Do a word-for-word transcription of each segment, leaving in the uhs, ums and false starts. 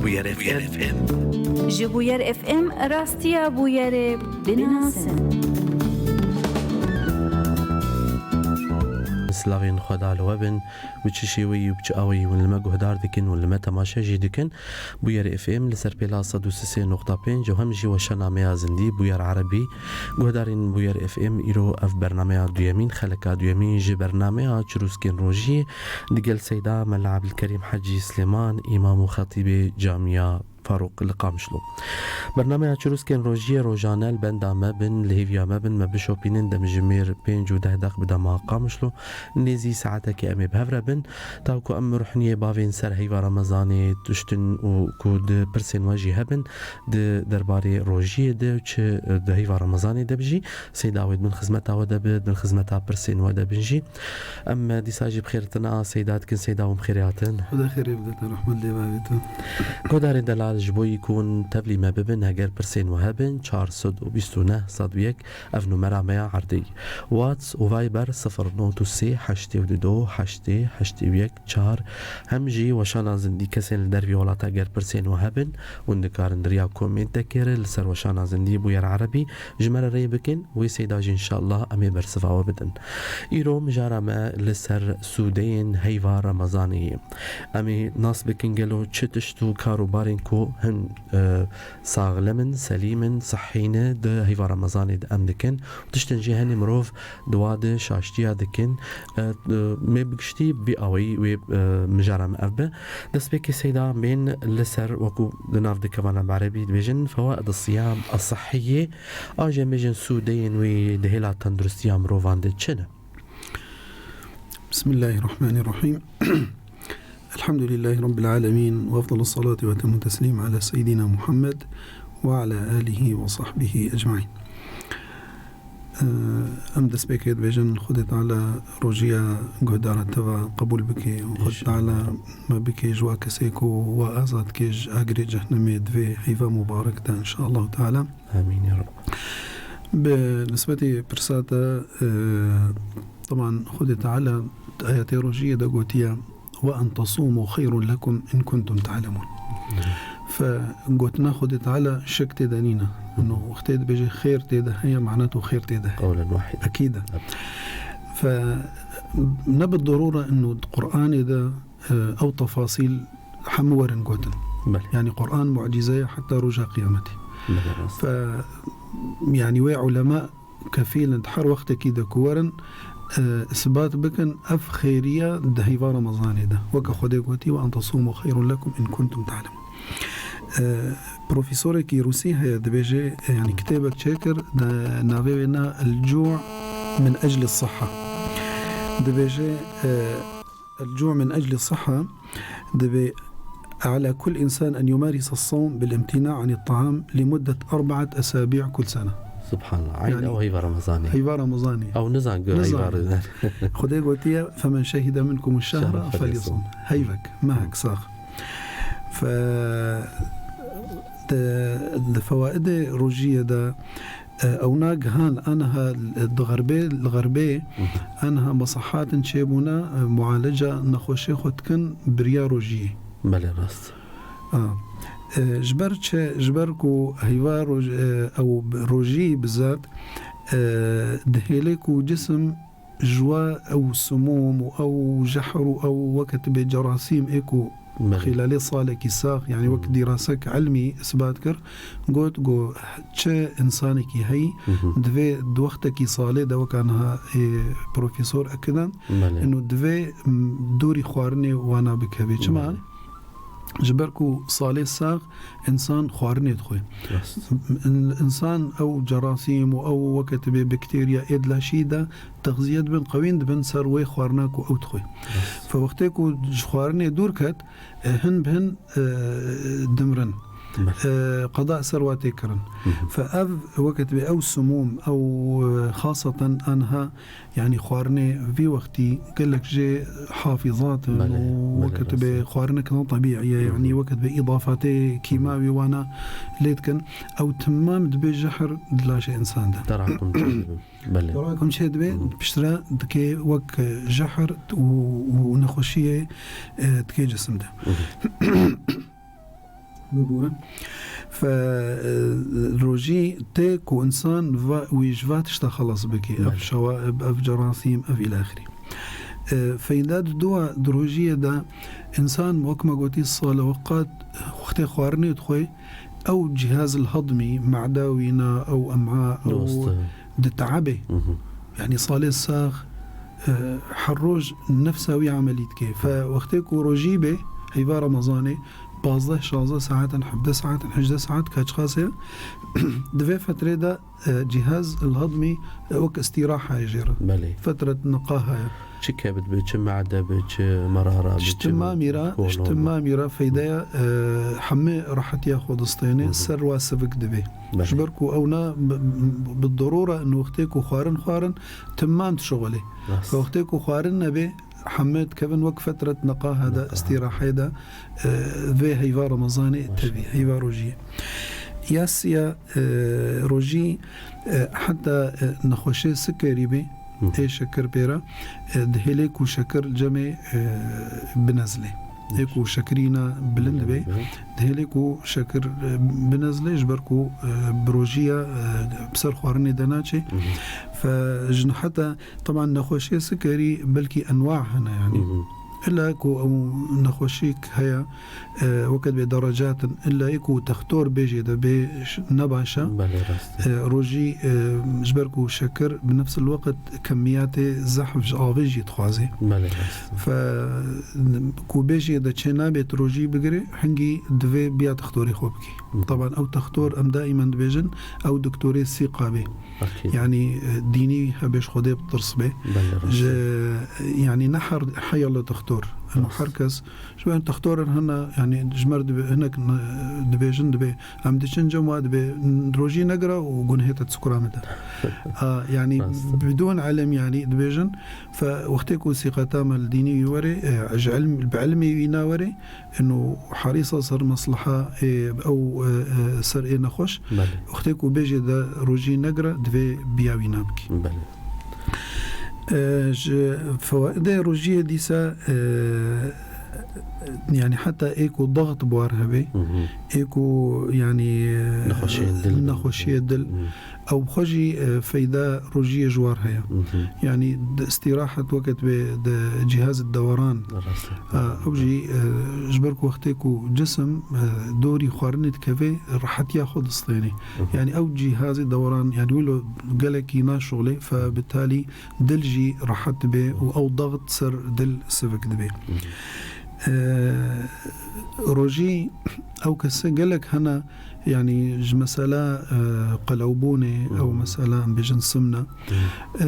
Bûyer F M. Ji Bûyer F M rastiya bûyerê binasin. Silavên Xweda li we bin, bi çi şêweyî û bi çi awayî hûn li me guhdar dikin û li me temaşe jî dikin. Bûyer F M li ser pêla sed û sê nokta pênc û hem jî weşanameya zindî Bûyer Erebî. Guhdarên Bûyer F M, îro ev bernameya duyemîn, xeleka duyemîn ji bernameya Çirûskên Rojiyê digel Seyda Mela Ebdilkerîm Hecî Silêman, îmam û xetîbê Camiya Farûq li Qamişlo. Bernameya Çirûskên Rojiyê rojane li benda me bin, li hêviya me bin, me bişopînin demjimêr pênc û deh deq bi dema Qamişlo. Nêzî saetekê em ê bi hev re bin. Taku em ruhniyê bavên ser heyva Remezanê tiştin û ku di pirsên we jî hebin, di derbarê rojiyê de çi di heyva Remezanê de bijî, Seyda wê di bin xizmeta we de bi, di bin xizmeta pirsên we de bin jî. Em dîsa jî bi xêrtina Seyda dikin. Seyda, hûn bi xêrê hatin. Xuda xêrê bide te, rehmet lê bavê te. Guhdarên delal, ji bo yî ku hûn tevlî me bibin, heger pirsên we hebin, çar sed û bîst û neh sed û yek, ev numera me ya erdê. WhatsApp û Viber sifir nod û sê heştê û du heştê heştê û yek çar. Hem jî weşana zindî, kesên li dervî welata ger pirsên we hebin, hûn dikarin di riya komêntekê re li ser weşana zindî Bûyer Erebî ji me re rê bikin, wê Seyda jî înşallah em ê bersiva we bidin. Îro mijara me li ser sûdeyên heyva Remezanê ye. Em ê nas bikin gelo çi tişt û kar û barên ku hin, e, saxlem in, selîm in, sihî ne di heyva Remezanê de em dikin. Tiştên jî henê mirov di wa de şaştiya dikin. E, e, me bi giştî bi awayî wê, e, mijara me ev be. Destpêkê Seyda bên li ser, wekû di nav dikevana bi erebî dibêjin, fewaid siyam as-sihiyye, an jî em bêjin sûdeyên wî di hêla tenduristiya mirovan de çi ne? بسم الله الرحمن الرحيم. الحمد لله رب العالمين، وأفضل الصلاة وأتم التسليم على سيدنا محمد وعلى آله وصحبه أجمعين. Em destpêkê dibêjin, Xwedê Teala rojiya guhdara te ve qebûl bike û Xwedê Teala me bike ji wa kesê ku we azad dike ji agirê cehnemê di vê heyva mubarek de, inşallah Teala. Amîn ya Rab. Bi nisbetî pirsa te, e, teban Xwedê Teala di ayetê rojiyê de gotiye, "Ve en tesûmû xeyrun lekum in kuntum ta'lemûn." Fe gotina Xwedê Teala şek tê de nîne. Ino wextê dibêje xêr tê de heye, mana tu xêr tê de heye. Qewlen wahîd. Ekîd e. Evet. Fe ne bi derûre ino di Qur'anê de, e, ew tefasîl hemû werin gotin. Belê. Yani Qur'an mucîze ye heta roja qiyametê. Belê, rast. Fe, yani wê ulema kefîl in di her wextekî de ku werin, e, isbat bikin ev xêriya di heyva Remezanê de. Weke Xwedê gotî, "Ve en tesûmû xeyrun lekum in kuntum ta'lemûn." E, profesorekî Rûsî heye, dibêje, e, yani kitêbek çêkir, di navê wê na El-Cû' min ecli Sihha. Dibêje, e, El-Cû' min ecli Sihha, dibê على كل إنسان أن يمارس الصوم بالامتناع عن الطعام لمدة أربعة أسابيع كل سنة. Subhanallah. Eyn Yani, ew heyva Remezanê. Heyva Remezanê. Ew nizan ku Nizan. heyva Remezanê. Xwedê gotiye, "Femen şehide minkum şehra Şehra felyasum." felyasum. Heyvek, mehek sax. Fe, de, di fewaidê rojiyê de, e, ew nagihan aniha di xerbê, li xerbê, Mhm. aniha mesahatin çêbûne, e, mualeca nexweşê xwe dikin biriya rojiyê. Belê, rast. A, e, ji ber çi? Ji ber ku heyva roj-, e, ew bi-, rojî bizat, e, dihêle ku cisim ji we ew simûm û ew jehr û ew weke tu bê cerasîm ê ku Belê. xîlalê salekî sax, yani wek Hmm. dîrasek ilmî isbat kir, got, got, çi insanekî heyî, Mhm. divê di wextekî salê de weka niha, e, profesor ekide, Belê. ino divê, m, dûrî xwarinê wana bikeve. Çima? Belê. Ji ber ku salê sax însan xwarinê dixwe. Rast. In-, însan ew cerasîm û ew weke tu bê bakterya ê di laşî de texziye dibin, qewîn dibin ser wê xwarina ku ew dixwe. Rast. Fe wextê ku ji xwarinê dûr ket, e, hin bi hin, e, dimirin. Belê. E, qeda ser wa tê kirin. Hı hı. Fe ev weke tu bê ew simûm, ew, e, xaseten aniha Yani xwarinê vî wextî gelek jê hafîzat in Belê, û belê, weke tu bê rast. xwarinek ne tebîî ye, Hı hı. yani weke tu bê îdafatê kîmawî wana lê dikin, ew timam dibê jehr di laşê însan de. Terakum çêdibin. Belê. Terakum çêdibê, Hı hı. piştre dikê wek jehr û, û nexweşiyê, e, dikê cisim de. Hı hı. Biborin. Fe, e, rojî tê ku insan va, wî ji va tişta xelas bike. Ev Belê. şewaib, ev cerasîm, ev îlâxirî. E, feyda di dua di rojiyê de insan, wek me gotî, sale weqat wextê xwarinê dixwe, ew cihaz el hedmî, mada wîna, ew em'a, ew Dost, e. di te'ebê. Mhm. Yani salê sax, e, her roj nefsa wî emelî dike. Fe wextê ku rojî bê, heyva Remezanê, pazdeh, şazdeh saetin, hevdeh saetin, hejdeh saet, kaçqas e, di vê fetrê de, e, cihaz el hedmî, e, wek istîraha ye jê re. Belê. Fetret niqaha ye. Çi kebid be, çi made be, çi merara be, Ji çi timamî re, ji kolon be. timamî re feydeya, e, hemî rehetiya xwe distêne, Hı hı. ser wa sivik dibe. Belê. Ji ber ku ew ne bi, bi, bi derûre in wextê ku xwarin xwarin, timam dişuxulê. Rast. Wextê ku xwarin nebe, hemî dikevin wek fetret niqaha de, Niqaha. istîrahê de, e, vê heyva Remezanê Maşallah. tevî, heyva rojiyê. Ya siya, e, rojî, e, heta, e, nexweşê sikerî bê, Hı hı. ê şekir pê re, e, dihêlê ku şekir cemê, e, binezlê. Ê ku şekirîna bilind bê, Bilind bê. dihêlê ku şekir, e, binezlê, ji ber ku, e, bi rojiya, e, bi ser xwarinê de naçê. Hı hı. Fe ji heta, teban nexweşiyê sikerî belkî enwa hene, yani. Hı hı. Îlla ku ew nexweşîk heye, e, weke dibê derecatin, îlla ku textor bê jê de bê ş-, nebaş e. Belê, rast e. E, rojî, e, ji ber ku şekir bi nefs el weqt kemiyatê zehf ji avê jî dixwaze. Belê, rast e. Fe ku bê jê de çê nabê tu rojî bigirê, hingî divê biya textorê xwe bikî. Hı. Teban ew textor em daîmen dibêjin, ew doktorê sîqa bê. Akîd. Yani, e, dînî hebê ji Xwedê bi tirs bê. Belê, rast. Ji, yani ne her, heyala textor. Rast. Her kes, ji ber textoran hene, yani ji me re dibe, hinek ne, dibêjin dibe, em diçin cem wa dibe, rojî negire û gunhê te çukura me de. A, yani Rast. bidûn ilim yani dibêjin, fe wextê ku sîqeta me li dînî wî were, e, ji ilm, bi ilmê wî na were, ino harîsa ser mesleha, e, ew, e, e, ser ê nexweş. Belê. Wextê ku bê jê de rojî negire, divê biya wî nabikî. Belê. E, ji fewaidê rojiyê dîsa, e, yani heta ê ku daxt bi war hebe, Hı hı. ê ku yani, e, Nexweşiyê dil. nexweşiyê dil, Hı. Ew bi xwe jî, e, feyda rojiyê ji war heye. Mhm. Yanî di îstîrahet weke dibê di cîhazê deweran, Rast e. e, ew jî, e, ji ber ku wextê ku cisim, e, dorî xwarinê dikeve, rehetiya xwe distênê. Mhm. Yanî ew cîhazê deweran, yanî wilo gelekî naşixulê, fe bi talî dil jî rehet dibe û ew daxt ser dil sivik dibe. Mhm. E, rojî ew kesê gelek hene, Yanî ji mesela, e, qelewbûnê, Hmm. ew mesela em bêjin simna, Hmm. e,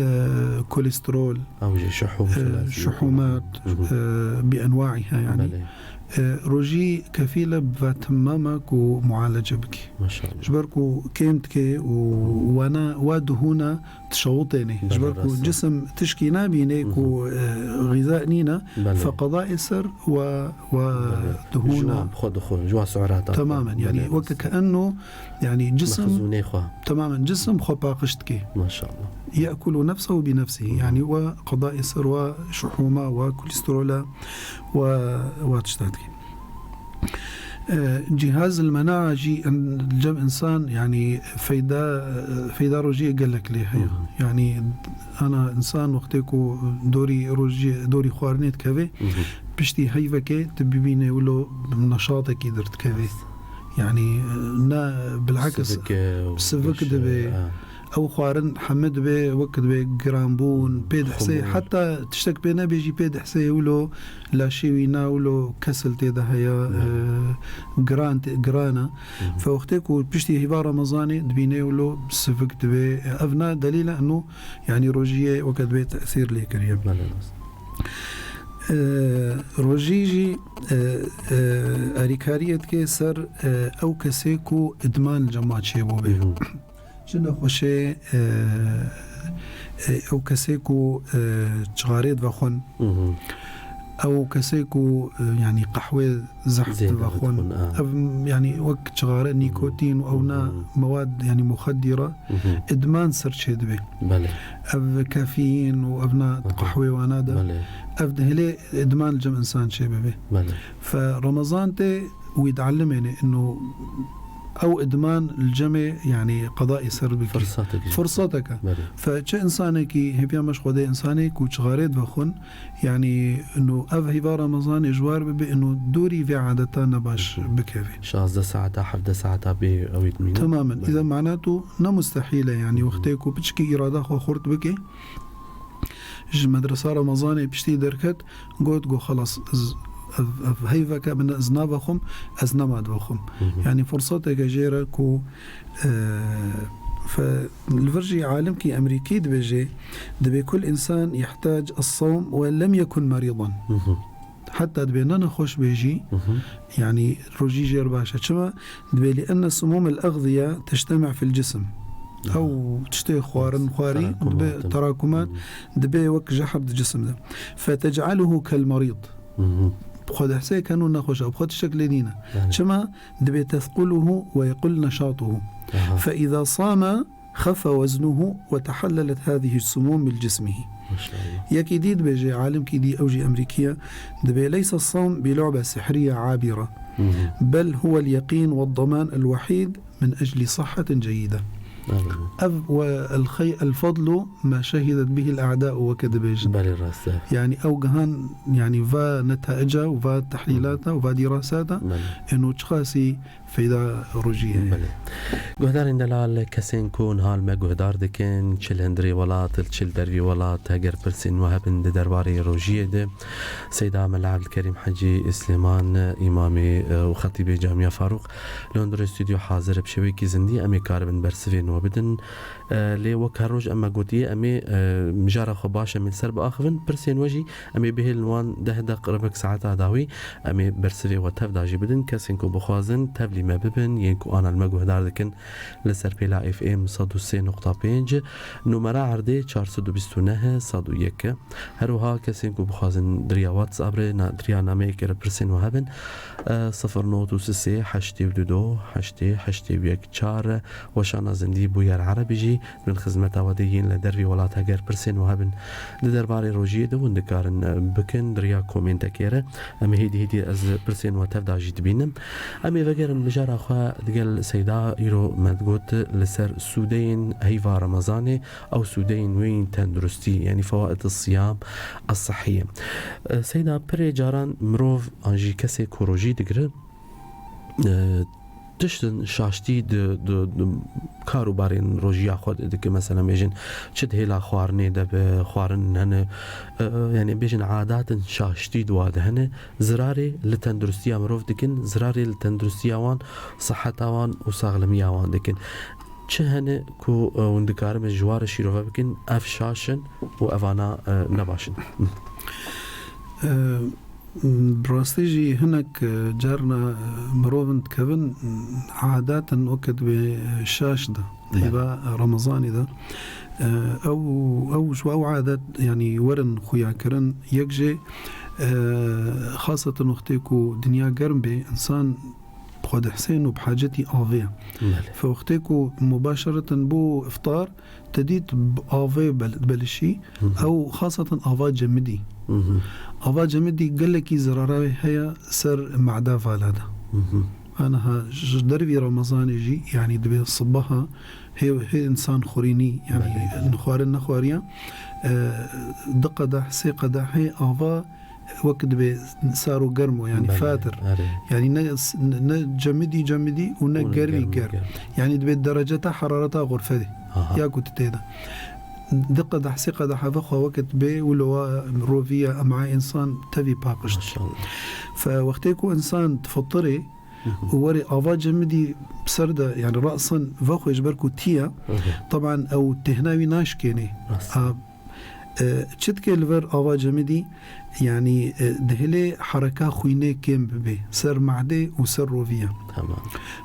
kolesterol, Ew jî şuhûm e, filan. şuhûmat, Mhm. e, bi enwaîha yanî. Belê. E, rojî kefîl e bi va timama ku mualece bikî. Maşallah. Ji ber ku kêm dike û wana, wa duhûna dişewitêne. Belê, Ji ber ku rast e. cisim tişkî nabîne ku, Mhm. e, xîza nîne, Belê. fe qedayê ser wa, wa Belê. duhûna. Ji wan bi xwe dixwe, ji wan su'rata xwe. Tamamen, yani Belê, weke rast e. ke enno, yani cisim Mexzûnê xwe. Tamamen, cisim xwe paqij dike. Maşallah. Ye'kulu nefsehu bi nefsihi. Mhm. Yani wa qedayê ser wa şuhûma, wa kolesterola, wa, wa tişta dike. E, cîhaz el-menaa jî en-, cem insan, yani feyda, e, feyda rojiyê gelek lê heye. Hı hı. Yani ana insan wextê ku dorî rojiyê, dorî xwarinê dikeve, Hı hı. piştî heyvekê tu bibîne wilo neşatekî derdikeve. Rast. Yani, e, ne bilakis Sivik e, sivik weş e, dibe. ha. Ew xwarin heme dibe, wek dibe giranbûn, pê dihsê, Xumûr. heta tiştek pê nebêjî, pê dihsê wilo laşê wî na wilo kesil tê de heye, Belê. e, giran tê, giran e. Mhm. Fe wextê ku piştî hîva Remezanê dibîne wilo sivik dibe, ev na delîl e eno, yanî rojiyê weke dibê tesîr lê kiriye. Belê, rast. E, rojî jî, e, e, erîkariyê dike ser, e, ew kesê ku idman li cem wan çêbûbe. Mhm. Çi nexweşê, e, e, ew kesê ku, e, çixarê divexwin, Mhm. ew kesê ku, e, yanî qehwê zehf Zêde divexwin. divexwin, a. Ev, yanî wek çixare, nîkotîn û ew na Mhm. mewad, yanî muxedîra, Mhm. idman ser çê dibe. Belê. Ev kafeîn û ev na Aha. qehwê wana de. Belê. Ev dihêlê idman li cem insan çê bibe. Belê. Fe Remezan tê Wî diellimêne inu ew idman li cemê, yanî qedayê ser bikî. Firsatek. Firsatek e. Belê. Fe çi insanekî hêviya me ji Xwedê, insanê ku çixarê divexwin, yanî inu ev heyva Remezanê ji war bibe, inu dorî vê adeta nebaş Hı hı. bikeve. Şazdeh saeta, hevdeh saeta bê ew ê dimîne. Temamen. Belê. Îza manatu ne mustehîl e, yanî Hı hı. wextê ku piçkî îrada xwe xurt bike, ji medresa Remezanê piştî derket, got, got, "Xelas, ez, ev, ev heyveke min, ez navexwim, ez nema divexwim." Hı hı. Yanî firseteke jê re ku, e, fe, li vir jî alimkî Emerîkî dibêje, dibê, "Kul insan yehtac es-sawm ve lem yekun merîdan." Hı hı. Heta dibê ne nexweş bê jî, Hı hı. yanî rojî jê re baş e. Çima? Dibê, "Li enne sumûm el-exziye teçtemi fil cisim." Aha. Ew tiştê xwarin, xwarî, Terakumat. dibe terakumat, Hı hı. dibe wek jehr di cisim de. Fetec'aluhu kel merîd. Hı hı. Xwe dehsê ken û nexweş e, xwe tiştek lê nîne. Yani. Çima? Dibê tethquluhu ve yequl neşatuhu. Aha. Fe îza same xefe weznuhu ve tehellelet hâzihi sumûm bil cismihi. Maşallah. Yekî dî dibêje, alimkî dî, ew jî Emerîkî ye, dibê, "Leyse sawm bi lu'be sihriye abire, Hı hı. bel huwel yeqîn ve daman el wehîd min ecli sihhetin ceyide." Belê. Ev ve el xey-, el fadlu ma şehidet bihil a'da'u weke dibêjin. Belê, rast e. Yanî ew gihan, yanî va netaica û va tehlîlata û va dîrasata, Belê. eno çiqasî feyda rojî heye. Belê. Guhdarên delal, kesên ku niha li me guhdar dikin, çi li hundirê welat, çi li dervî welat, heger pirsên we hebin di derbarê rojiyê de, Seyda Mela Ebdilkerîm Hecî Îslêman, îmamê, e, û xetîbê Camiya Farûq, li hundirê stûdyo hazir e, bi şêweyekî zindî em ê karibin bersivên we bidin. E, lê wek her roj em me gotiye, em ê, e, mijara xwe baş em ê li ser biaxivin. Pirsên we jî em ê bihêlin wan deh deq ribek saeta dawî. Em ê bersivê we tev de jî bidin. Kesên ku bixwazin tevlî me bibin, yên ku ana li me guhdar dikin li ser pêla F M sed û sê nokta pênc, numera erdê çar sed û bîst û neh sed û yek. Her wiha kesên ku bixwazin di riya WhatsApp re, na, di riya nameyekê re pirsên we hebin, e, sifir not û sê heştê û du du heştê heştê û yek çar, weşana zindî Bûyer Erebî jî Min xizmeta we de yên li dervî welat, heger pirsên we hebin di derbarê rojiyê de, hûn dikarin, e, bikin di riya komentekê re. Em hêdî hêdî ez pirsên we tev de jî dibînim. Em ê vegerin mijara xwe digel Seyda. Îro me digot li ser sûdeyên heyva Remezanê, ew sûdeyên wê yên tenduristî, yanî fewaid siyam as-sihhiye. E, Seyda, pirê caran mirov an jî kesê ku rojî digire, e, tiştin şaştî di, di, di kar û barên rojiya xwe de dike. Mesela, bêjin, çi di hêla xwarinê de be, xwarin hene, e, yani, bêjin, adatin şaştî di wa de hene, zirarê li tenduristiya mirov dikin, zirarê li tenduristiya wan, siheta wan û saxlemiya wan dikin. Çi hene ku, e, hûn dikarin ji wa re şîrove bikin, ev şaş in û evana, e, ne baş in? E, Bi rastî jî hinek, e, carna, e, mirovin dikevin, e, adetin weke dibê, e, şaş de. Belê. Heyva Remezanê de. E, ew, ew ji ew adet, yanî werin xuya kirin. Yek jê, e, xasetin wextê ku dinya germ bê, insan xwe dihsên û bi hacetî avê ye. Belê. Fe wextê ku mubaşeretin bû iftar, te dît bi avê bel-, belişî, Hı hı. ew xaseten ava cemidî. Hı hı. Ava cemidî gelekî zirara wê heye ser mada vala de. Hı hı. Aniha ji dervî Remezanê jî, yanî dibê sibaha hê, hê insan xurînî, yanî Belê. xwarin nexwariya, e, du qedeh, sê qedehê ava wek dibê sar û germ o, yanî Belê, fatir. erê. Yanî ne, ne cemidî cemidî û ne Û ne germî germî germ. germ. Yanî dibê dereceta herareta xurfe de. Aha. Ya ku tu tê de. Du qedeh, sê qedeh heve xwe weke dibê wilo wa roviya ema insan tevî paqij dike. Maşallah. Fe wextê ku insan difitirê Hı hı. û werê ava cemidî ser de, yanî rasen vexwe ji ber ku tiya, Hı hı. teban ew têhna wî naşkênê. Rast. A, E, çi dike li vir ava cemidî, yanî, e, dihilê hereka xwînê kêm bibe ser mehdê û ser roviya. Tamam.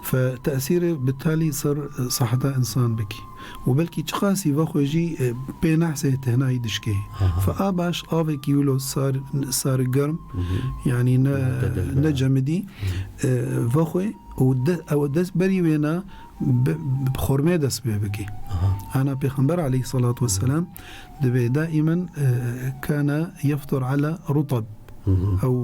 Fe tesîrê bi talî ser, e, seheta insan bikî. Û belkî çiqasî vexwe jî, e, pê nehsê tehnayî dişkê. Aha. Fe a baş avekî wilo sar, sar germ, Hı hı. yanî ne, Mutedil ne be. cemidî, Hı hı. e, vexwe û de, ew dest berî wêna bi, bi xormê dest pê bike. Aha. Ana Pêxember aleyhissalatu vesselam dibê daimen, e, kana yeftur ala rutab. Ew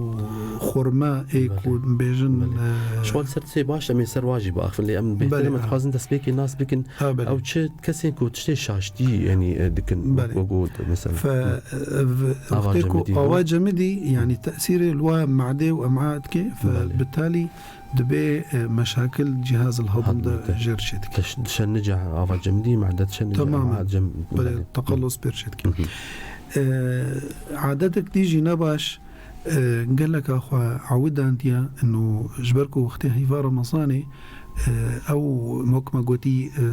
xurme ê ku bêjin, e, Ji xwe li ser tiştê baş em ê ser wa jî biaxivin, lê em bêhtir Belê, em ha. dixwazin destpêkê nas bikin. Ha, belê. Ew çi kesên ku tiştê şaştî, yanî, e, dikin, Belê. wek got, mesela. Fe, e, v-, Ava wextê ku cemidî, ava ha? cemidî, yanî tesîrê li wa madê û em'a dike, fe Belê. bi talî dibê, e, meşakil cihaz el hedim de Hedmî te. jêr çêdike. Teş-, dişe nice ava cemidî, made dişe nice Temamen. ava cem-, Belê, Belê. teqelus pêr çêdike. Hı hı. E, adetek dî jî nebaş, e, geleka xwe ewidandiye, ino ji ber ku wextê heyva Remezanê, e, ew wek me gotî, e,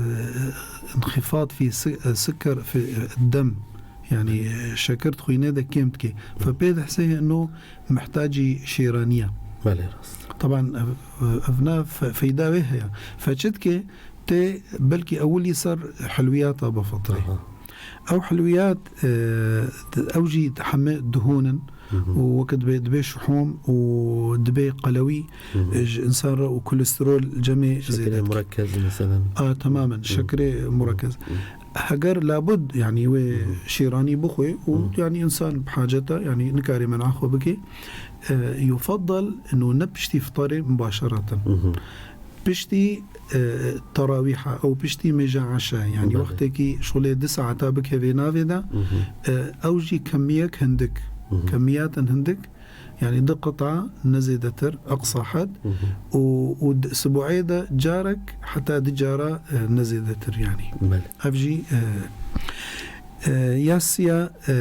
inxifat fî si-, e, siker fî, e, dem, yanî, e, şeker di xwînê de kêm dike. Fe pê dihsê ino mihtacî şêranî ye. Belê, rast. Taban ev, ev ne fe-, feyda wê heye. Fe çi dike, tê belkî ewilî ser hilwiyata bifitirê. Aha. Ew hilwiyat, e, ew jî heme dihûn in Hı hı. û wekî dibê, dibê şihûm û dibê qelewî, Hı hı. e, ji însan re û kolesterol cemê Şekerê zêde dike. murekkez mesela. A, temamen, Hı. şekerê murekkez. Hı. Heger labud, yanî wê Hı hı. şêranî bixwe û Hı. yanî însan bi hacet e, yanî nikarê men'a xwe bike. E, yufeddel ino ne piştî fitarê mubaşereten. Hı hı. Piştî, e, terawîha, ew piştî mêja eşa, yanî Belê. wextekî şolê du saeta bikeve navê de, Hı hı. e, ew jî kemiyek hindik, Hı hı. kemiyatin hindik, yanî du qita ne zêdetir, eqsa hed, Hı hı. û, û d-, sibuê de carek heta du cara, e, ne zêdetir, yanî. Belê. Ev jî, e, e, ya siya, e,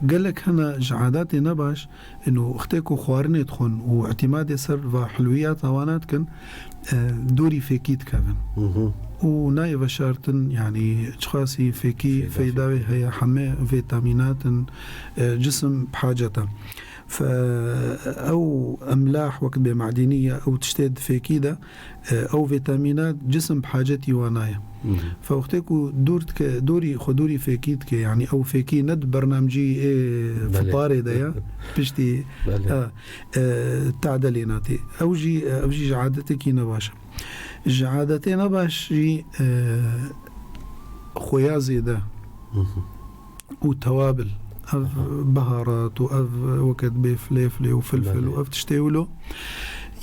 gelek hene ji adatê nebaş, ino wextê ku xwarinê dixwin û îtîmadê ser va hilwiyata wana dikin, e, dûrî fêkî dikevin. Hı hı. Û nayê veşartin, yanî çiqasî fêkî Feyda feyda wê fêkî. heye, heme vîtamînatin, e, cisim bi hacet e. Fe ew emlah wek bê madînî ye, ew tiştê di fêkî de, e, ew vîtamînat cisim bi hacetî wana ye. Hı hı. Fe wextê ku dûr dike, dûrî, xwe dûrî fêkî dike, yanî ew fêkî ne di bernamcî ê Belê. fitarê de ye, piştî, Belê. e, e, tade lê natê. Ew jî, ev jî ji adetekî ne baş e. Ji adetê ne baş jî, e, xuya zêde Hı hı. û tewabil. Ev Aha. beharat û ev weke dibê filê filê û filfil Belê. û ev tiştê wilo.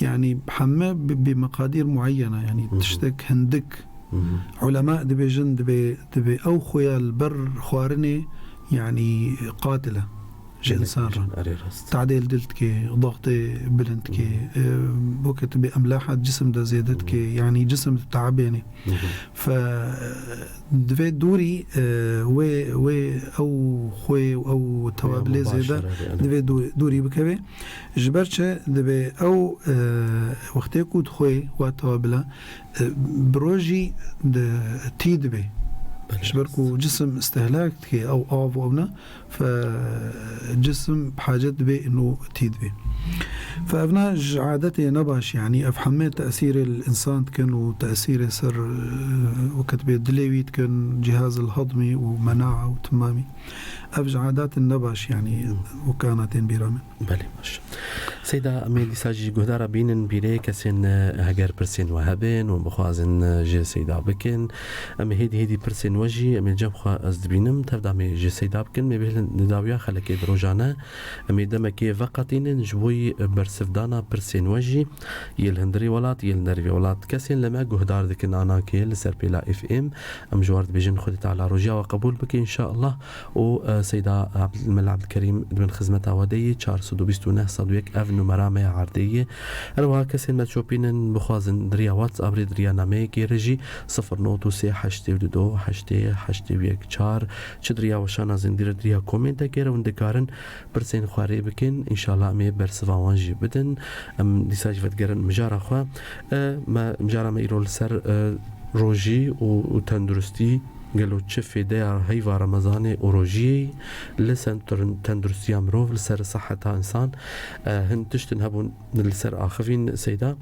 Yanî heme bi, bi meqadîr mueyyena, yanî Hı hı. tiştek hindik. Hı hı. Ulema dibêjin dibê, dibê ew xuya li ber xwarinê, yanî qatil e ji Gelek însan re. dibêjin, erê rast. Tadê li dil dike, daxtê bilind dike, Hı hı. e, weke dibê emlahat cisim de zêde dike, Hı hı. yanî cisim diteebêne. Hı hı. Fe divê dûrî, e, wê, wê ew xwê û ew tewabilê Veya zêde mubaşere, yani. divê dû-, dûrî bikeve. Ji ber çi divê ew, e, wextê ku dixwê wa tewabila, e, bi rojî di tî dibe. Belê. Ji ber ku cisim istehlak dike ew av û ew ne, fe cisim bi hacet dibe ino tî dibe. Fe evna ji adetê nebaş, yanî ev heme tesîrê li însan dikin û tesîrê ser, e, weke dibê dilê wî dikin, cihaz el hedmî û menaa û timamî. Ev ji adatên nebaş, yanî Hmm. wekana tên bîra min. Belê, baş. Seyda, em ê dîsa jî guhdara bînin bîrê kesên, e, heger pirsên we hebin û bixwazin, e, ji Seyda bikin. Em ê hêdî hêdî pirsên we jî, em ê cem xwe ez dibînim, tevda em ê ji Seyda bikin. Em ê bihêlin di dawiya xelekê di rojane. Em ê demekê veqetînin ji bo yî bersivdana pirsên we jî. Yê li hundirê welat, yê li nervê welat. Kesên li me guhdar dikin anakê li ser pêla F M. Em ji we re dibêjin Xwedê Teala rojiya we qebûl bike, înşallah. û, e, Seyda Abd-, Mela Abdulkerîm di bin xizmeta we de yê, çar sed û bîst û neh sed û yek ev numera me ya erdê ye. Her wiha kesên me çopînin bixwazin di riya WhatsApp rê, di riya nameyekê re jî sifir nod û sê heştê û du heştê heştê û yek çar, çi di riya weşana zindî re, di riya komêntekê re hûn dikarin pirsên xwe rê bikin. Înşallah em ê bersiva wan jî bidin. Em dîsa jî vedigerin mijara xwe. E, me, mijara me îro li ser, e, rojî û, û tenduristî. Gelo çi fêdeya heyva Remezanê û rojiyê li ser ten-, tenduristiya mirov, li ser seheta însan? E, hin tiştin hebûn li ser axivîn Seyda.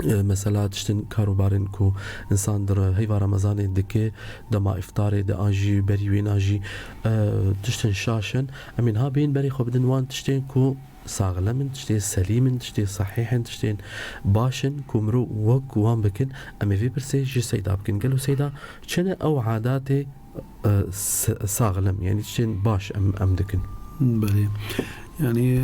E, mesela tiştin karûbarên ku însan di re-, heyva Remezanê dike, dema îftarê de an jî berî wêna jî, e, tiştin şaş in. Em ê niha bêjin berê xwe bidin wan tiştên ku saxlem in, tiştê selîm in, tiştê sehîh in, tiştên baş in ku mirov wek wan bikin, em ê vê pirsê ji Seyda bikin. Gelo Seyda, çi ne ew adatê, e, s-, saxlem, yanî tiştên baş em, em dikin? Belê. Yani,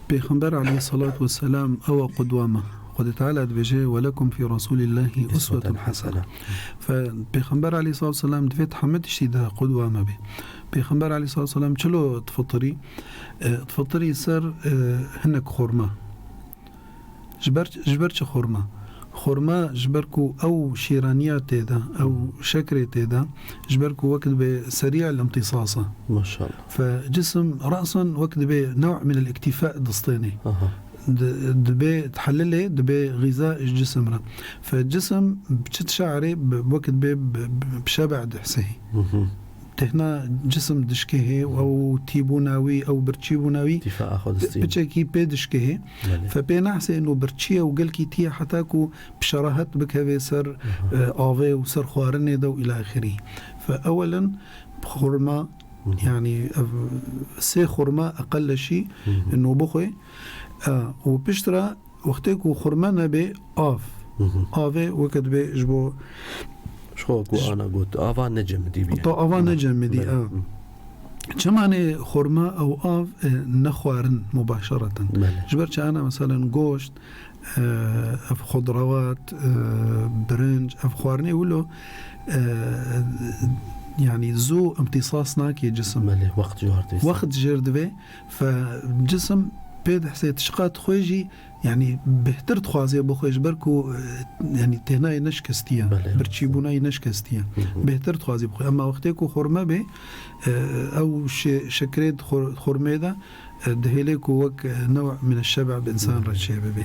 Pêxember aleyhissalatu vesselam ew e qudwa me. Xwedê Teala dibêje, "Welekum fî Resûlillahî uswetun hasene." Fe, Pêxember aleyhissalatu vesselam divê di hemû tiştî de qudwa me bê. Pêxember aleyhissalatu vesselam çilo difitirî? E, difitirî ser, e, hinek xurma. Ji ber, ji ber çi xurma? Xurma ji ber ku ew şîraniya tê de, ew şekerê tê de, ji ber ku wek dibe serî el imtîsas e. Maşallah. Fe cisim rasan wek dibe new min el îktîfa distêne. Aha. Di-, dibe tehelilê, dibe xîza ji cisim re. Fe cisim bi çi dişe'rê, bi, wek dibe bi, bi, bi şebe dihsehî. Hı hı. Tehna cisim dişkehê û ew tîbûna wî, ew birçîbûna wî, Dîfa'a xwe distîn. Piçekî pê dişkehê. Belê. Fe pê nehsên û birçî ye û gelkî tî ye heta ku bi şerahet bikeve ser, Aha. e, avê û ser xwarinê de û îla axirî. Fe ewelen xurma, Hı hı. yani ev sê xurma eqelleşî Hı hı. no bixwe. E, û piştre wextê ku xurme nebe av. Hı hı. Avê weke dibe ji bo Ji xwe ku ana got, ava ne cemidî bî. Ta ava ne cemidî, Belê. ha. Hı. Çima ne xurma ew av, e, ne xwarin mubaşereten? Belê. Ji ber çi ana, meselen, goşt, e, ev xudrawat, e, birinc, ev xwarinê wilo, e, yani zû imtîsas nake cisim. Belê, wext ji war dê. Wext jêr divê, fe cisim pê dihsê tişqa dixwe jî, yani bêhtir dixwaze bixwe ji ber ku, e, yani têhna yê neşkestî ye. Belê. Birçîbûna yê neşkestî ye. Hı hı. Bêhtir dixwaze bixwe. Ema wextê ku xurme bê, e, ew şe-, şekerê di xur-, xurmê de, e, dihêlê ku wek, e, new min şebe bi insan re çê bibe.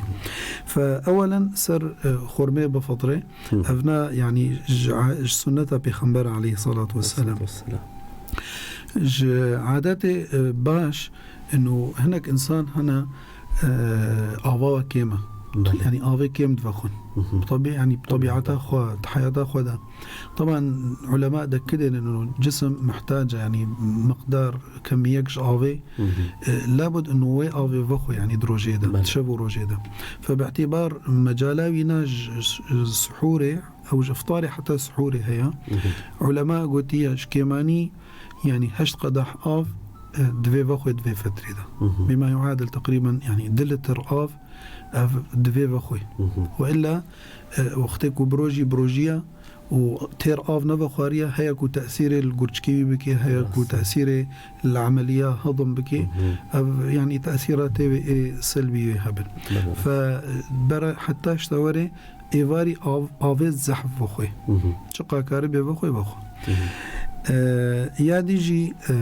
Fe ewelen ser, e, xurmê bifitre. Hı. Evna yani ji a-, ji sunneta Pêxember aleyhissalatu vesselam. Vesselam. Ji adetê, e, baş, ino hinek insan hene, e, ava kêm e. Belê. Yani avê kêm divexwin. Hı hı. Tabi, yani Tabiata. tabiata xwe, di heyata xwe de. Taban ulema dekidênin ino cisim muhtac e, yani miqdar kemiyek ji avê, Hı hı. e, labud ino wê avê vexwe, yani di rojê de, Belê. di şev û rojê de. Fe bi îtîbar mecala wî ne ji, ji, ji suhûrê, ew ji iftarê heta suhûrê heye. Hı hı. Ulema gotiye ji kêmanî, yani heşt qedah av, e, divê vexwe di vê fetrê de. Hı hı. Bima yuadil teqrîben, yani du litr av, ev divê vexwe. Hı hı. Ve illa, e, wextê ku bi rojî, bi rojî ye û têr av nevexwariye, heye ku tesîrê li gurçikê wî bike, heye ku Rast. tesîrê li emeliya hedim bike. Hı hı. Ev, yani tesîra tê wê ê selbî wê hebin. Belê. Fe, e, bere heta ji te were, êvarî av, avê zehf bixwe. Hı hı. Çiqa karî bê bixwe, bixwe. Hı hı. E, ya dî jî, e,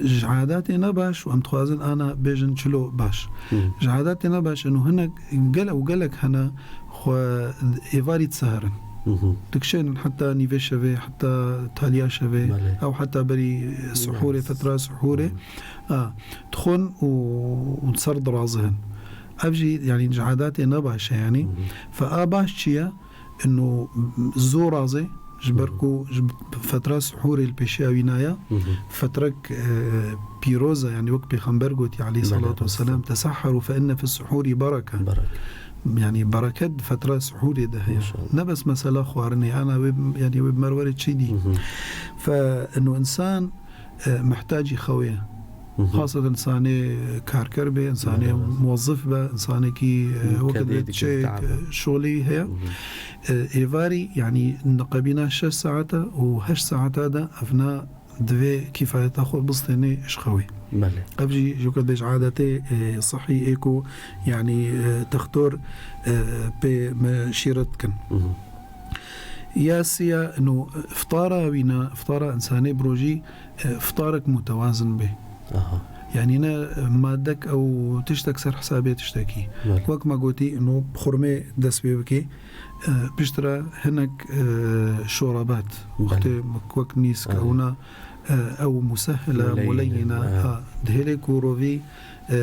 ji adatê ne baş û em dixwazin ana bêjin çilo baş. Hı hı. Ji adatê ne baş, eno hinek gele û gelek hene xwe êvarî diseherin. Hı hı. Dikişênin heta nîvê şevê, heta taliya şevê, Belê. ew heta berî suhûrê, Belê. fetra suhûrê. Hı hı. A, dixwin û, û ser dirazihin. Ev jî, yani, ji adatê ne baş e, yani. Hı hı. Fe a baş çi ye? Ino zû razê, ji ber Hı hı. ku ji fetra suhûrê li pêşiya wî naya, Hı hı. fetrek, e, pîroz e, yani, wek Pêxember gotî, aleyhissalatu Belê, vesselam, rast. "Tesahharu fe inne fi suhûri bereke." Bereke. Yani, bereket di fetra suhûrê de heye. Maşallah. Ne bes mesela xwarinê, ana wê, yani, wê bi me re were çi dî. Hı hı. Fe ino insan, e, muhtacî xewê ye. Hı hı. Xaseten insanê karker be, insanê Belê, rast. muwezzif be, insanekî, e, Hı, wekî kedê be dike, çek, tabe. e, şolî heye. Hı hı. E, êvarî, yani, niqebîna şeş saete û heşt saete de evna divê kîfayeta xwe bistênê ji xewê. Belê. Ev jî ji wekî bêj adetê, e, sihî ê ku, yani, e, textor, e, pê me şîret dikin. Hı hı. Ya siya, no, iftara wî ne, iftara insanê bi rojî, e, iftarek mutewazin bê. Aha. Yani ne, e, madek ew tiştek ser hesabê tiştekî. Belê. Wek me gotî, no, xurmê dest pê bike, e, piştre hinek, e, şorabat. Belê. Wextê wek nîsk Belê. ew ne, e, ew musehile, Muleyyin, muleyyin e, ha. ha. Dihêlê ku rovî, e,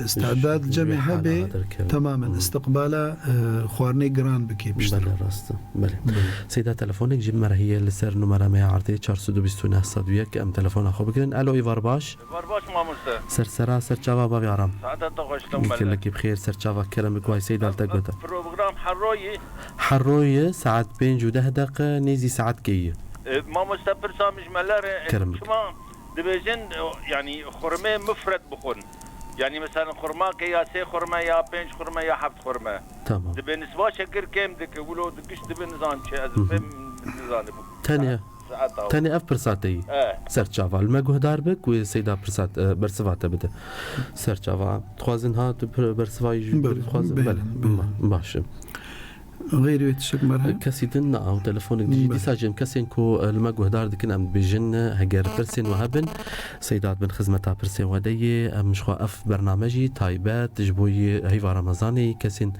istidad Ji cemê vê hala hebe, hadir kevin. temamen Hı. istiqbala, e, xwarinê giran bike piştre. Belê, rast e. Belê. Belê. Seyda, telefonek jî bi me re heye li ser numara me ya erdê, çar sed û bîst û neh sed û yek, em telefona xwe bigirin. Alo, îvar baş. Var baş mamoste. Ser sera, ser çava bavê Aram. Saeta te xweş, Gelekî bi xêr, ser çava, kerem bik, wayî Seyda li te gote. Program her royî. Her royî saet pênc û deh deqe, nêzî saet keyî. E, mamoste, pirsa min ji me lere, e, Kerem bik. çima dibêjin, e, yani xurmê mifret bixwin? Yani mesela xurmakê ya sê xurme ya pênc xurme ya heft xurme. Tamam. Dibe nisba şekir kêm dike, wilo di giş dibe nizam çi, ez Hı hı. fêm nizanibû. Tenê, Saet, saet aw. Tenê ev pirsateyî. Eh. Ser çava. Li me guhdar be ku Seyda pirsat, e, bersiva te bide. Ser çava. Dixwazin ha tu pir-, bersiva yî ji Belê, dixwazin. belê, Belê. belê. Ba-, baş e. Xeyrî wê tiştek me re heye? Kesî din na, ew telefonek dijî. Belê. Dîsa jî em kesên ku, e, li me guhdar dikin, em dibêjin, e, heger pirsên we hebin, Seyda dibin xizmeta pirsên we de yê. Em ji xwe ev bername jî taybet ji bo yê heyva Remezanê yê kesên,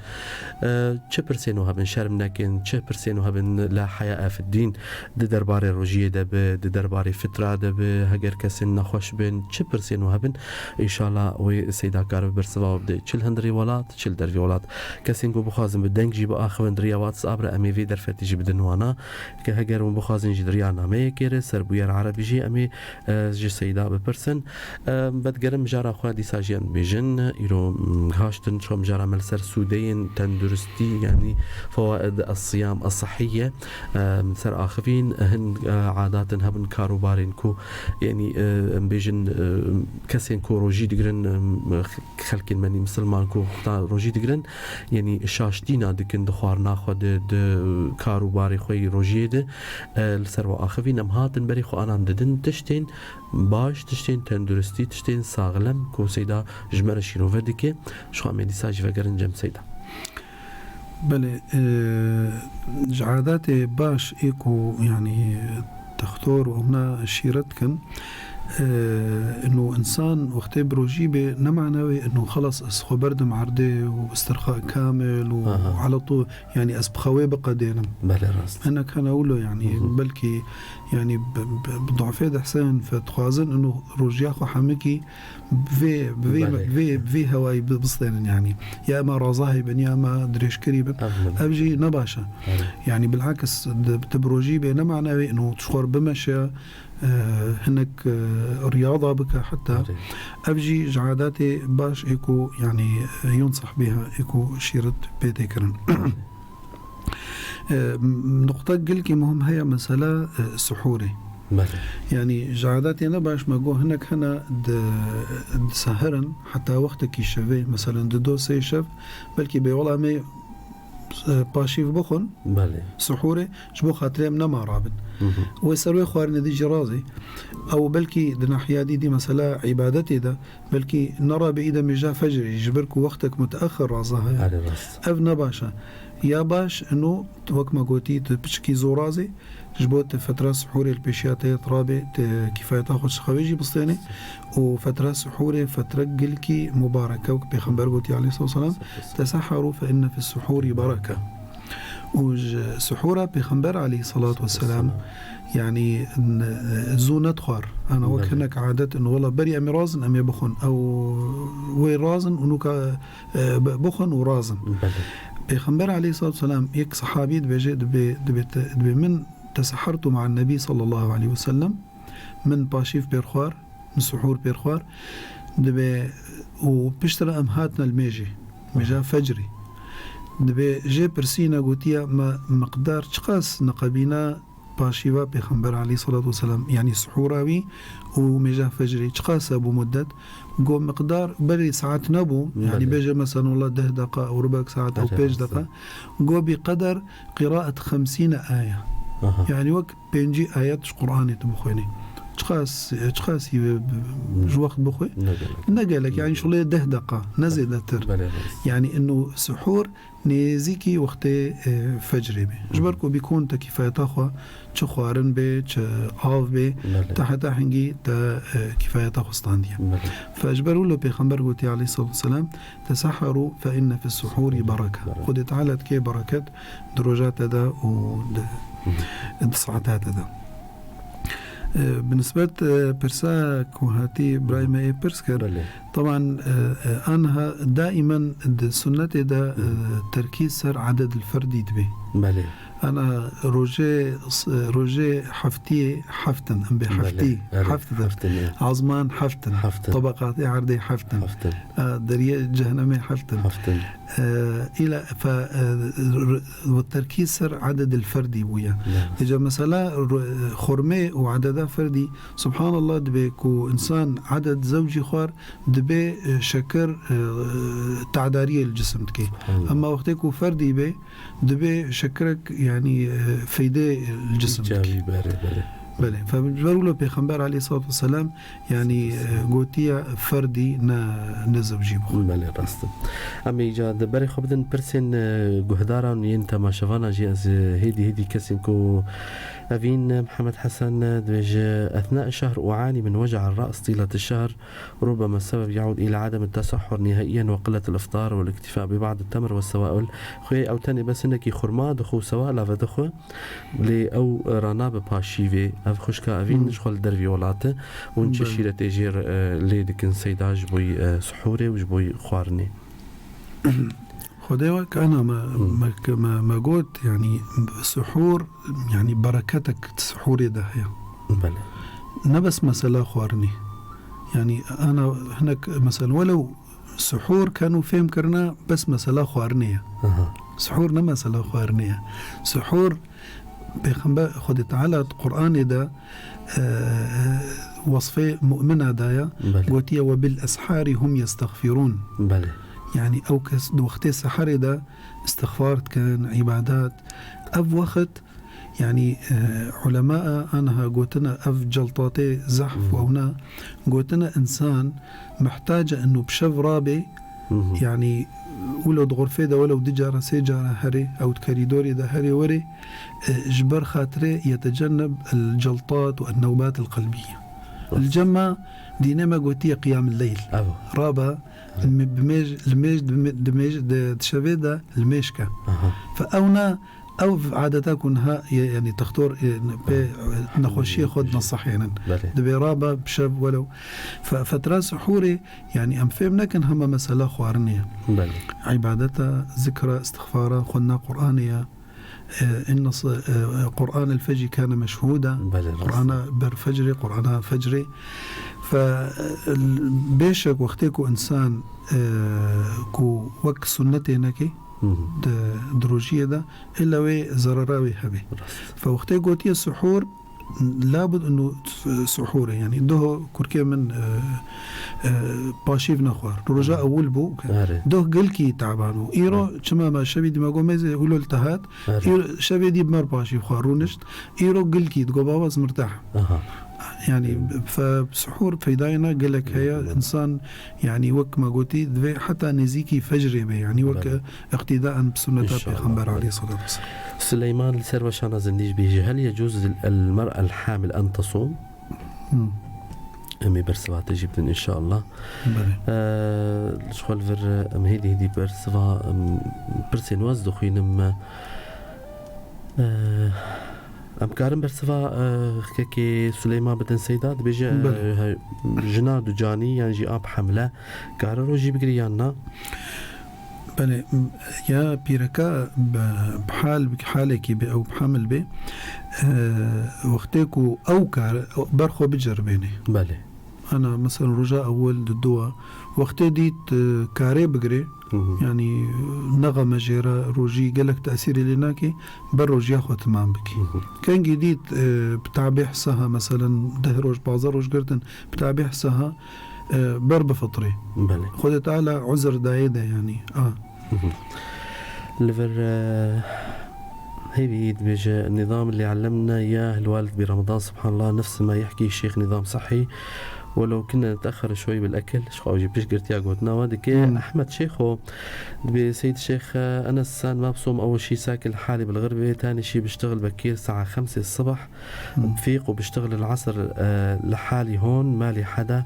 e, çi pirsên we hebin, şerm nekin, çi pirsên we hebin, la heya fiddîn, di derbarê rojiyê de be, di derbarê fitra de be, heger kesên nexweş bin, çi pirsên we hebin, înşallah wê Seyda karibe bersiva we bide. Çi li hundirê welat, çi li dervê welat. Kesên ku bixwazin bi deng jî biaxivin di riya WhatsApp re, em ê vê derfetê jî bidin wana. Ke heger hûn bixwazin jî di riya nameyekê re, ser bûyer erebî jî em ê, e, ji Seyda bipirsin. E, vedigerin mijara xwe dîsa jî em dibêjin. Îro, mm, haştin ço mijara me li ser sûdeyên tenduristî, yanî fewaid es-siyam es-sihhiye, e, ser axivîn. Hin, e, adatin hebin, karûbarên ku, yanî, e, em bêjin, e, kesên ku rojî digirin, e, xelkên me nî misilman ku xwe rojî digirin, yanî şaştîna dikin di xwarina xwe de, di kar û barê xwe yî rojiyê de, e, li ser we axivîn. Em hatin berê xwe anan didin tiştên baş, tiştên tenduristî, tiştên saxlem ku Seyda ji me re şîrove dike. Ji xwe em ê dîsa jî vegerin cem Seyda. Belê, e, ji adatê baş ê ku, yanî, textor û hûna şîret dikin, e, ino însan wextê bi rojî bê, ne mana wê ino xelas ez xwe berdim erdê û istirxa kamil û Aha. ala tû, yanî ez bi xewê biqedênim. Belê, rast. Hinek hene wilo, yanî, Hı hı. belkî, yanî bi, bi, bi duafê dihsin, fe dixwazin ino rojiya xwe hemikî bi vê, bi vê, Belê. bi vê, bi vê hewayî bi-, bistênin, yanî. Ya ema razahî bin, ya ema dirêjkirî bin. Ev min. Ev jî ne baş e. Belê. Yanî bilakis di, tu bi rojî bê, ne mana wê ino tu ji xwe re bimeşe, e, hinek, e, riyada bike heta. Belê. Ev jî ji adatê baş ê ku, yanî, e, yunsah biha, ê ku şîret pê tê kirin. E, m-, nuqta gilkî muhim heye, mesela, e, suhûrê. Belê. Yanî, ji adatê ne baş me got, hinek hene di, di seherin, heta wextekî şevê, meselen, di do sê şev, belkî bê wela me, e, paşîv bixwin, Belê. suhûrê, ji bo xatirê em nema rabin. Hı hı. Wê ser wê xwarinê dî jî razê. Ew belkî di nahiya dî, dî mesela îbadetê de, Belkî nerabe îde mêja fecrê jî, ji ber ku wextek muteexir raza heye. Erê rast. Ev ne baş e. Ya baş, ino, wek me gotî, tu piçikî zor razê, ji bo tu fetra sihûrê li pêşiya te yê rabe, tu kîfayeta xwe ji xewê jî bistênê û fetra sihûrê fetre gilkî mubarek e, wek Pêxember gotî aleyhissalatu vesselam, "Teseheru fe inne fis suhûri bereke." Û ji suhûra Pêxember aleyhissalatu vesselam, yanî, n-, zû nedixwar. Ana wek Belê. hinek adet in, wela berî em ê razin, em ê bixwin. Ew wê razin û nûka, e, bi-, bixwin û razin. Belê. Pêxember aleyhissalatu vesselam, yek sehabî dibêje, dibê, dibê te, dibê min tesehertu ma'an nebî sallallahu aleyhi ve sellem, min paşîv pêr xwar, min suhûr pêr xwar, dibê û piştre em hatine li mêjê, mêja fecrî. Dibê jê pirsîne, gotiye me miqdar çiqas niqebîna paşîva Pêxember aleyhissalatu vesselam, yanî suhûra wî û mêja fecrî çiqas e bû mudet? Go miqdar berî saet nebû, yanî Belê. bêje mesela wela deh deqa ew rubek saet ew Erê pênc rast e. deqa. Go bi qeder qiraet xemsîne aya. Aha. Yanî wek pêncî ayet ji Qur'anê tu bixwênî. Çiqas, çiqas hî wê bi-, Hmm. ji wext bixwe? Ne gelek. Ne gelek, yanî şulê deh deqa, ne zêdetir. Belê, rast. Yanî ino suhûr nêzîkî wextê, e, fecrê be. Ji ber Hmm. ku bîkon te kîfayeta xwe, çi xwarin be, çi av be, Belê. te heta hingî te, e, kîfayeta xwe standiye. Belê. Fe ji ber wilo Pêxember gotiye aleyhissalatu vesselam, "Teseheru fe inne fis suhûri bereke." Bereke. Xwedê Teala dike bereket di roja te de û di, Mhm. di saeta te de. E, bi nisbet, e, pirsa ku hatî birayê me ê pirs kir, Belê. taban, e, e, anha daimen di sunnetê de, e, Mhm. terkîz ser adedil ferdî dibe. Belê. Ana rojê, rojê heftiyê heft in, em bê Belê. heftî, Erê, heft in. heft in, e. Azman heft in. Heft in. Tabaqatê erdê heft in. Heft in. E, deriyê cehennemê heft in. Heft in. E, îla fe, e, r-, r-, terkîz ser ededil ferdî bûye. Îca mesela r-, xurmê û ededa ferdî, subhanallah, dibê ku insan eded zewcî xwar, dibê, e, şeker, e, tedariyê li cisim dike. Subhanallah. Ema wextê ku ferdî bê, dibê şekerek, yanî, e, feyde li cisim dike. Îcabî, belê, belê. Belê. Fe ji ber wilo Pêxember aleyhissalatu vesselam, yanî, e, gotiye ferdî ne, ne zewcî bixwe. Belê, rast e. Em ê îca di berê xwe bidin pirsên, e, guhdaran yên temaşevanan jî ez, e, hêdî hêdî kesên ku evîn, e, Mihemed Hesen, e, dibêje, "أثناء الشهر أعاني من وجع الرأس طيلة الشهر، ربما السبب يعود إلى عدم التسحر نهائيا وقلة الإفطار والاكتفاء ببعض التمر والسوائل." Xwê ew tenê bes hinekî xurma dixwe û sewala vedixwe. Lê ew rana bi paşîvê, ev xwişka evîn ji xwe li dervî welat e, hûn çi şîretê jê re, e, lê dikin seyda ji bo, e, sihûrê û ji bo xwarinê? Xwedê wek ana me, me, me, me got, yanî sihûr, yanî bereketek di sihûrê de heye. Belê. Ne bes mesela xwarinê. Yanî ana hinek mesela welew Sihûr keno fêm kirine bes mesela xwarinê ye. Aha. Sihûr ne mesela xwarinê ye. Sihûr, Pêxember, Xwedê Teala di Qur'anê de, e, wasfê mu'mina daye, belê, gotiye, "Ve bil eshari hum yestexfirûn." Belê. Yanî ew kes di wextê seherê de istixfar dikin, îbadet. Ev wext Yanî, e, ulema a aniha gotine ev celtatê zehf, hmm, wewna gotine insan mihtac e inu bi şev rabe, mhm, yanî wilo di xurfê de welew du cara, sê cara herê, ew di kerîdorê de herê werê, e, ji ber xatirê yetecenneb el celtat û el newbat el qelbiyye. Li cem me dînê me gotiye qiyam el leyl. Ev. Rabe, evet, mi-, bi mêj, li mêj, di mi-, di mêj, di, di şevê de li mêj ke. Aha. Fe ew ne Ew adeta ku niha ye, yanî textor, e, pê, e, nexweşiyê xwe dinasehênin. Belê. Dibê rabe bi şev welew. Fe-, fetra sihûrê, yanî em fêm nekin hema mesela xwarinê ye. Belê. Îbadeta, zikra, istixfara, xwendina Qur'anê ye. E, inna s-, e, Qur'an el fecri kane meşhûda. Belê, rast. Qur'ana ber fecrê, Qur'ana fecrê. Fe, e, bêşek wextê ku insan, e, ku wek sunnetê neke, Hı hı. di, di rojiyê de, illa wê zerara wê hebe. Rast. Fe wextê gotiye suhur, labud inu suhur e. Yanî doh kurkê min, e, e, paşîv nexwar. Roja Hı. ewil bû. Erê. Doh gilkî taban bû. Îro Hı. çima me şevî dî me got mêzê hûlol te hat. Erê. Îro şevê dî bi mer paşîv xwar rûnişt. Îro gilkî digo baba ez mirtah. Aha. Yanî, Hı. fe-, suhur feydayê ne gelek heye. Hı. Însan, yanî, wek me gotî, divê heta nêzîkî fecrê be, yanî, wek Belê. iqtîdaen bi sunneta Înşallah. Pêxember Belê. aleyhissalatu vesselam. Suleyman li ser weşana zindî jî bêje, "Hel yecûz lil mer'el hamil en tesûm?" Hı. Em ê bersiva te jî bidin, înşallah. Belê. Ee, ji xwe li vir, em hêdî hêdî bersiva, em, pirsên we ez dixwînim. Ee, Em karin bersiva, e, kekê Suleyman bidin Seyda, dibêje, Belê. e, he, jina ducanî yan jî a bi hemle kare rojî bigire yan na? Belê, m-, ya pîreka bi, bi hal, bi halekî be ew bi hemil be, e, wextê ku ew kar ber xwe biceribêne. Belê. Ana, mesela roja ewil di dua, wextê dît, e, karê bigirê, Hı hı. yanî, e, nexeme jê re rojî gelek tesîrê lê nake, ber rojiya xwe timam bike. Hı hı. Kengî dît, e, bi tabî hisa ha, meselen, deh roj, pazdeh roj girtin, bi tabî hisa ha, e, ber bifitrê. Belê. Xwedê Teala uzr dayê de, yanî, a. Li vir, e, hêvî dibêje, "النظام اللي علمنا إياه الوالد برمضان، سبحان الله، نفس ما يحكي الشيخ نظام صحي، ولو كنا نتأخر شوي بالأكل." Ji xwe ew jî piştgirtiya gotina we dike. Hmm. Ehmed Şêxo dibê, "سيد الشيخ، أنا السنة ما بصوم، أول شي ساكن لحالي بالغربة، تاني شي بشتغل بكير الساعة خمسة الصبح." مم. بفيق وبشتغل العصر، آه، لحالي هون، مالي حدا.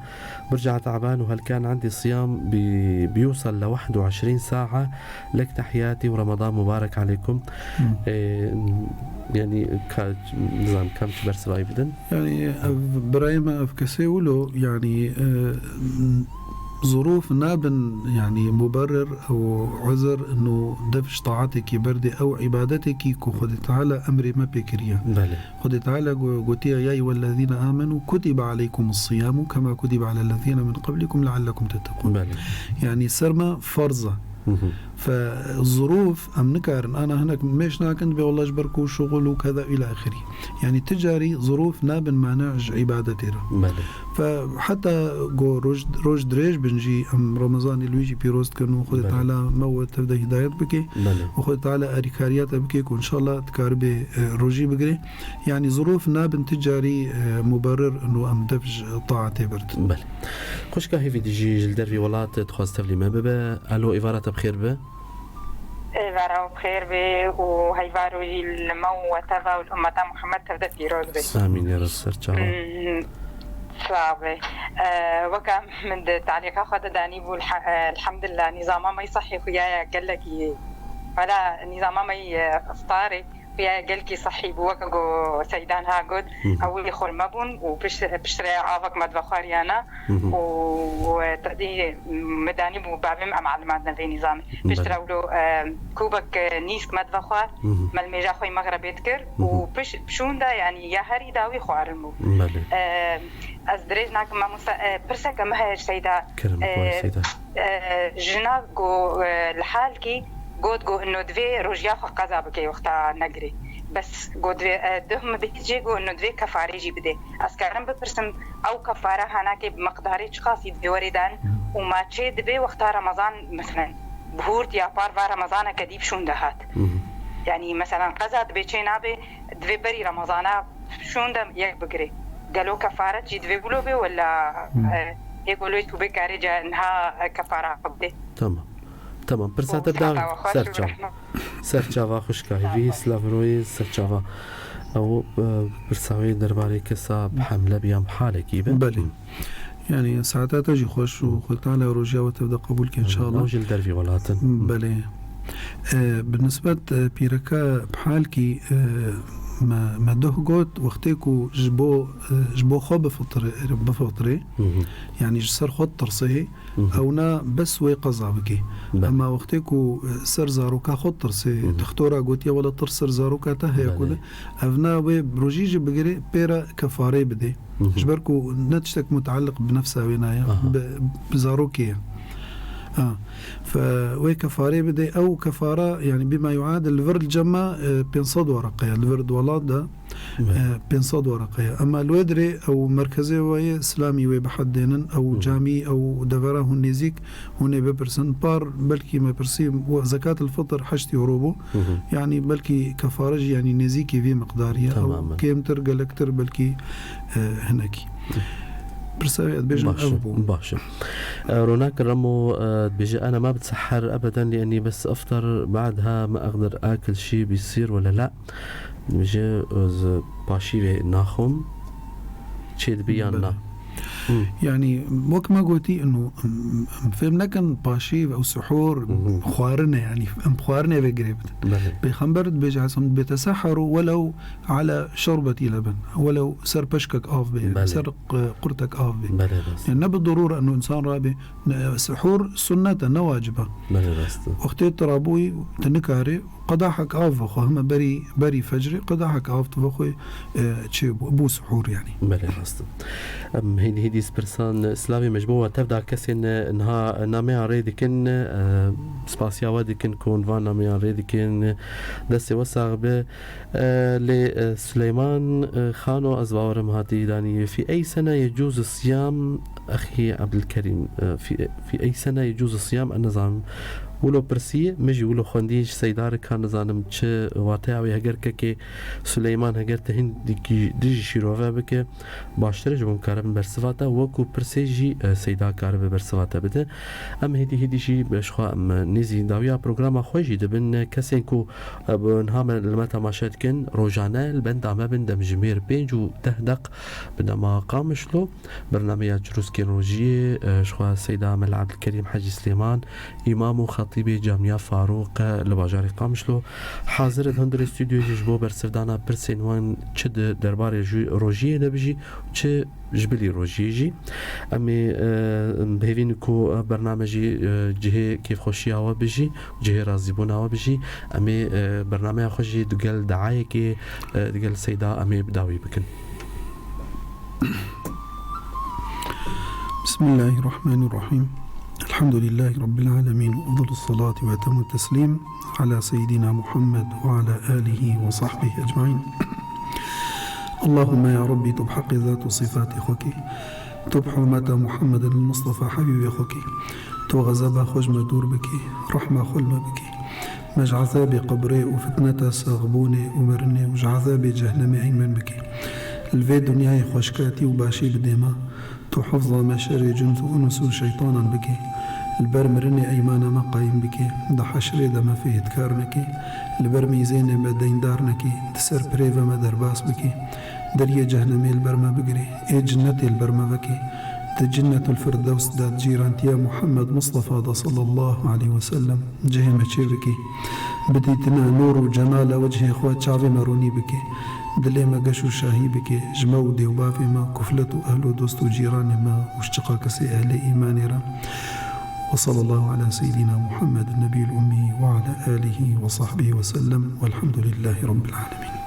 برجع تعبان، وهل كان عندي صيام بي-، بيوصل لواحد وعشرين ساعة. لك تحياتي ورمضان مبارك عليكم. مم. Ee, yanî, ka, nizam kam çi bersivayî bidin? Yanî, ev birayê me, ev kesê wilo, yanî, e, zurûf nabin, yanî, muberir û uzr, inu dev ji taatekî berdê, ew îbadetekî ku Xwedê Teala emrê me pê kiriye. Belê. Xwedê Teala go-, gotiye, "يا أيها الذين آمنوا كتب عليكم الصيام كما كتب على الذين من قبلكم لعلكم تتقون." Belê. Yanî ser me ferz e. Hı hı. Fe zirûf em nikarin, ana hinek mêş nakin, dibê wela ji ber ku şixul û keda îla axirî. Yanî ti carî zirûf nabin mane ji îbadetê re. Belê. Fe heta ku roj, roj dirêj bin jî em Remezanê li wî jî pîroz dikin û Xwedê Belê. Teala me we tev de hidayet bike Belê. Û Xwedê Teala erîkariya te bike ku înşallah dikaribê, e, rojî bigirê. Yanî zirûf nabin ti carî, e, muberir û em dev ji taetê birdin. Belê. Xwişka hêvî dijî ji li dervî welat dixwaz tevlî me bibe. Alo, êvara te bi xêr be. Êvara we bi xêr be û heyva rojî li me û we teva û li ummeta Muhammed tev de pîroz be. Amîn ya Reb, ser çava. Hmm, sağ be. E, weke min di talîqa xwe de danî bû, elha-, e, elhamdulillah, nîzama me yê sehî xuya ye gelekî. Wela nîzama me yê, e, iftarê xuya ye gelkî sehî bû, weke ku Seydan ha got, Hı hı. ew wî xurme bûn û pişt-, piştre avek me dibe xwariyana. Hı hı. û, û tedî me danî bû bavê min em aliman din vê nîzamê. Belê. Piştre wilo, e, kûbek, e, nîsk me dibe xwar, Hı hı. me li mêja xwe yê mexrebê dikir Hı hı. û piş-, pişûnde, yanî ya herî dawî xwarin bû. Belê. E, ez dirêj nakim mamoste, e, pirseke me heye ji Seyda. Kerem, E, Seyda. e, jina ku, e, li halkî got ku ino divê rojiya xwe qeza bike wexta negirê. Bes got divê, e, duh min bihîst jê got ino divê kefarê jî bidê. Ez karim bipirsim, ew kefare hanakê bi miqdarê çiqasî divê werê dan û ma çê dibe wexta Remezan, meselen, bihûrt ya par va Remezaneke dî bi şûnde hat. Hı hı. Yanî, meselen, qeza dibe çê nabe, divê berî Remezana şûnde yek bigirê. Gelo kefaret jî divê wilo be, wela, Hı. e, ê gelo tu bê karê ca niha, e, kefara xwe bidê? Tamam. Tamam, pirsa te bi dawî. Ser çava. Ser çava xwişka hêvî, silav royê, ser çava. Ew, e, pirsa wê derbarê kesa bi hemle bi yan bi halekî be. Belê. Hı. Yanî saeta te jî xweş û Xwedê Teala rojiya we tev de qebûl ke înşallah. Ew jî li dervî welat in. Belê. E, bi nisbet, e, pîreke bi halkî, e, me, me duh got, wextê ku ji bo, e, ji bo xwe bifitre, bifitrê, Hı hı. yanî ji ser xwe tirsê, Hı hı. Ewna bes wê qeza bikî. Belê. Ema wextê ku, e, ser zaroka xwe tirsê, Hı hı. dixtora gotiye, wela tirs ser zaroka te heye ku Belê. de, evna wê rojî jî bigirê, pê re kefarê bidê. Hı hı. Ji ber ku ne tiştek mutealliq bi nefsa wê naye, Aha. bi, bi zarokê ye. Ha. Fe wê kefarê bidê, ew kefara, yanî bîma yuadil li vir li cema, e, pênc sed wereqe ye, li vir di welat de. Evet. E, pênc sed wereqe ye. Ema li wê dirê ew merkezê we yê Îslamî wê bi hed dênin, ew Hı hı. camî, ew devera hûn nêzîk, hûn ê bipirsin. Par belkî me pirsî, we zekat el fitr heşt euro bû. Hı hı. Yanî belkî kefare jî, yanî nêzîkî vî miqdarî ye. Ew Tamamen. kêmtir, gelektir belkî, e, hinekî. Pirsa wê ez dibêjim Baş e, ev bû. baş e. E, Ronak Remo, e, dibêje, "Ene ma bitseher ebeden, li enî bes iftar, ba'dha ma eqder akil şî bi sîr wele la?" Dibêje, "Ez paşîvê naxwim, çê dibe yan Belê. na?" Hı. Yanî, wek me gotî, ino, em, em fêm nekin paşîv ew suhur, Hı hı. xwarin e, yanî, em xwarinê vê girê bidin. Belê. Pêxember dibêje, Hesan, "Beteseheru welew ala şerbetî leben." Welew ser peşkek av bê, Belê. ser, e, qurtek av bê. Belê, rast. Yanî, ne bi dorûre ino însan rabe, ne, suhur sunnet e, ne wacib e. Belê, rast e. Wextê tu rabûyî, tu nikarî, qedahek av vexwe, heme berî, berî fecrê, qedahek av tu vexwe, e, çê bû, bû suhur, yanî. Belê, rast e. Em hêdî hêdî pirsan, e, silavê me ji bo we tev da, kesên, e, niha nameyan rê dikin, e, spasiya we dikin ku hûn van nameyan rê dikin, e, destê we sax be. E, lê, e, Suleyman, e, Xano, ez bawerim hatî danî, "Fî ey sene yecûz siyam, exî Ebdilkerîm, e, fî, fî ey sene yecûz siyam, ez nizanim." Wilo pirsî, min jî wilo xwendî ji Seyda re, ka nizanim çi wateya wê, heger kekê Suleyman, heger te hîn dikî-, dijî şîrove bike, baştir e, ji bo em karibin bersiva te, wekû pirsê jî, e, Seyda karibe bersiva te bide. Em hêdî hêdî jî, e, ji xwe em, e, nêzî dawiya programa xwe jî dibin, e, kesên ku, e, bi niha me, li me temaşe dikin, rojane li benda me bin, demjimêr pênc û deh deq bi dema Qamişlo, bernameya Çirûskên Rojiyê, e, ji xwe Seyda Mela Ebdilkerîm Hecî Silêman, Îmam û Xetîbê Camiya Farûq, e, li bajarê Qamişlo hazir e, di hundirê stûdyoyê jî ji bo bersivdana pirsên wan, çi di derbarê jû-, rojiyê de bijî, çi ji bilî rojiyê jî. Em ê, e, bi hêvî ne ku bername jî, e, cihê kêfxweşiya we bijî, cihê razîbûna we bijî. Em ê, e, bernameya xwe jî digel deayekê, e, digel Seyda em ê bi dawî bikin. Bismillahirrahmanirrahim. الحمد لله رب العالمين، وأفضل الصلاة وأتم التسليم على سيدنا محمد وعلى آله وصحبه أجمعين. اللهم يا ربي، tu bi heqê zat û sifetê xwe kî, tu bi hurmeta Muhammedin Mustafa Habîbê xwe kî, tu xezeba xwe ji me dûr bikî, rehma xwe li me bikî. Me ji ezabê qebrê û fitneta saxbûnê û mirinê û ji ezabê cehnemê eymen bikî. Li vê dinyayê xweşkatî û başî bidê me. Tu hifza me şerê cin û ins û şeytanan bikî. Li ber mirinê eymana me qayîm bikî. Di heşrê de me fêhdkar nekî. Li ber mîzênê me deyndar nekî. Di ser pirê ve me derbas bikî. Deriyê cehnemê li ber me bigirî. Ê cinnetê li ber me vekî. Di Cinnetul Firdews de, di cîrantiya Muhammed Mustafa de sallallahu aleyhi ve sellem cihê me çê bikî. Bi dîtina nûr û cemala wecihê xwe çavê me ronî bikî. Dilê me geş û şahî bikî. Ji me û dê û bavê me, kuflet û ehl û dost û cîranê me û ji çiqa kesê ehlê îmanê re. Ve sallallahu ala seyyidina Muhammed nebiyil ummî ve ala alihi ve sahbihi ve sellem. Velhamdülillahi Rabbil alemin.